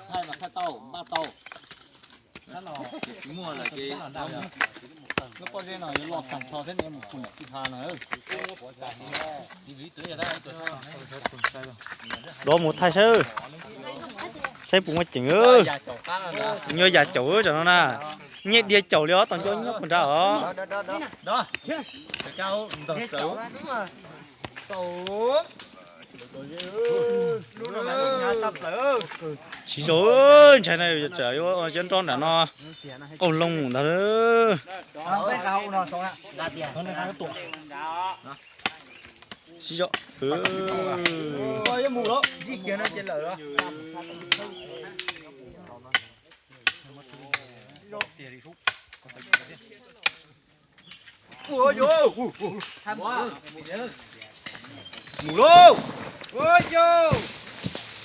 Thaij mas thaij tau, npaj tau. Tsis muaj lawm ces lub pob zeb no yuav loj tag nrho thiab, nws mus phu niam tij ha no. Dob mus thaij saib, saib puas muaj ceem. Nyuaj yam caum tam no na, nyiaj diav caum li os, tau nco nyob puag nrad os. Siv zog, ntshai na, cov nroj nram no qaug loo ntag. Siv zog. Mus lauj.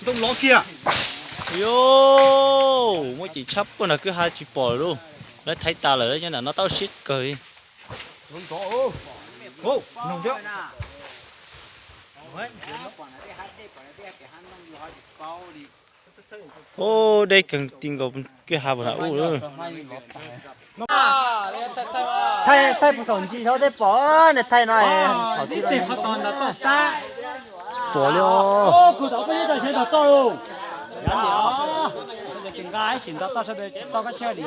Ntoo lov kiag. Yos, muaj ceem tshaj puag nram kwj ha tsis pom lawm. Lawv thaiv tas lawm, nyob nram no tau siab kawg li. Ub, deb kawg ti nkaus kwj ha puag nram ub. Thaij puag saum ntsis saud tej pom, nej thaij no thaum tib qhov tos ntawd toj tab. Pom li os. Nqa ib tsis nto toj sawv daws toj kab tshaj li.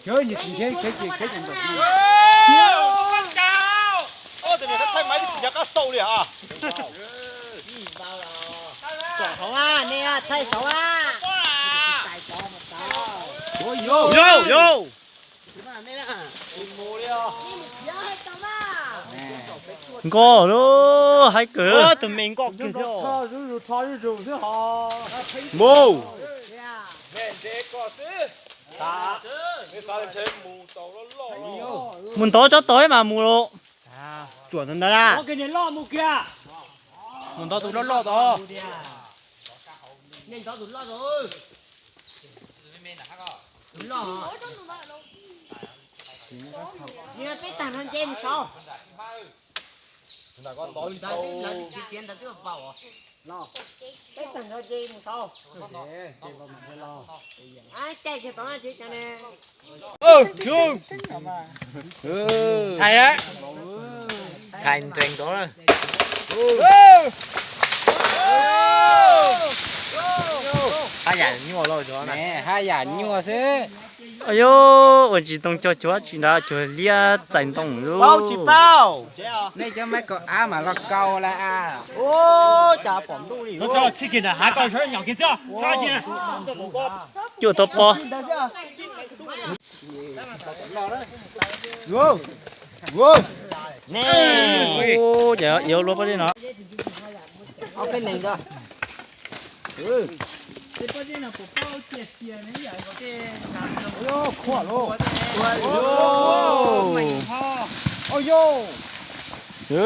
Kawg nyias tsis nrhiav, kawg ces kawg ces nrhiav. Tus niam thaij maiv tsis nco qab xaus li os. Tsom saud, nej thaij saud. Yos, yos. Nkoj lub haib kawg. Tus me nkoj kawg thiab. Mus. Mus ntov tsob tod mas mus los. Tsuam ntawd na. Mus ntov tus loj loj tod. Peb tag nrho nce mus saud. Peb tag nrho nce mus saud. Caij kiag tod tsis cas ne. Txhais, txhais nrees tod. Haj yam nyuaj los, haj yam nyuaj xwb. Yos, ua tsis ntoo cog cuag tsis nrad cuag liab txais ntoo lub. Nej cov maiv kaus av mas los kaus lawm. Cas pom ntuj li. Txhob txhob txhij kiag nram hav ko, txhob nyom kiag xwb. Cuaj tau pob. Ces yuav luag pob zeb no.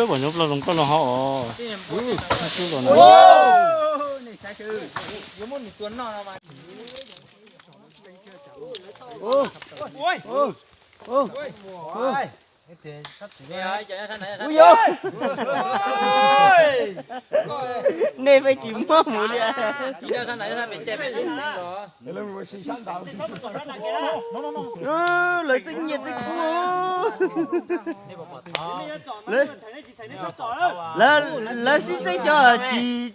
Pom nyob plaub zoov plaub no hauv os. Nej peb tsis muab mus li. Lawv txeeb nyiaj txeeb kub. Lawv sib txeeb cov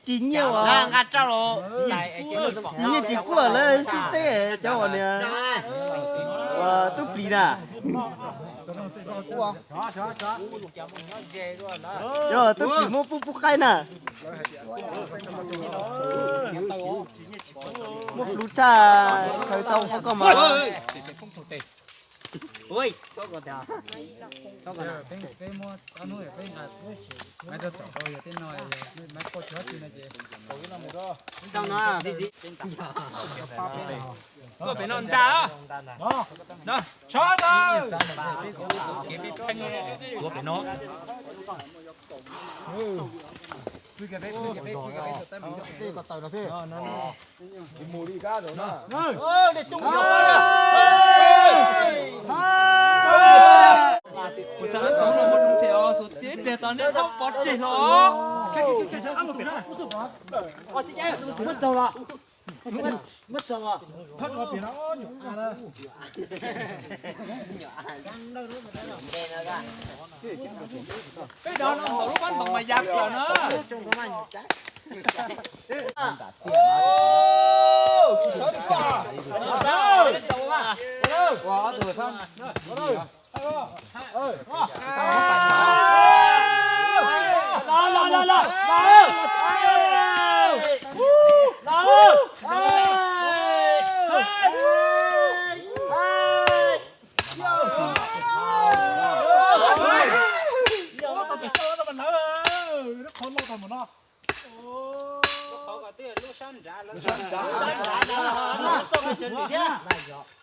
tsis nyiaj uas nyiaj tsis kub, lawv sib txeeb cov uas niag tub plis na. Yog tub plis muab pub pub qaib na. Muab plub tshaj khaws tau qhov ko mas. Tuaj pem no ntag. Tso na. Tuaj pem no. Pw cà phê, pw cà phê, pw cà phê, sụp tawb mus. Mus li kab rau na. Kuv txhais lub xov no muaj zoo thiab os, xov tib pliag tau nej txhob pov tseg hlo. Muab txaus los, muab txaus los. Peb dov no ntaus lub pab ntoos mas ya plaws na.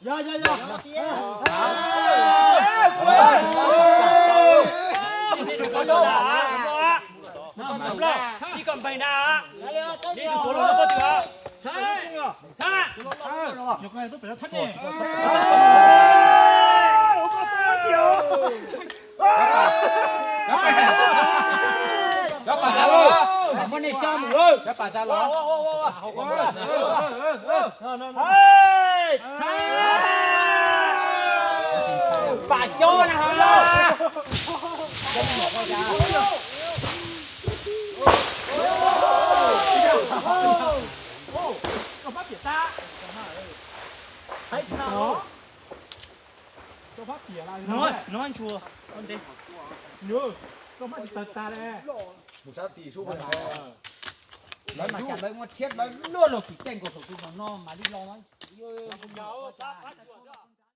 Yog, yog, yog. Ib kom npeg na. Ib tug tuav los pob tw. Cov pam tas los, cov pam tas los. Pam xyoob na. Koj pab piam tab. Koj pab piam la. Koj pab tsis tawg tas le. Lawv mas cas lawv muab rhiab lawv luaj luag tsis ceej nkaus saum tus no no mas li los.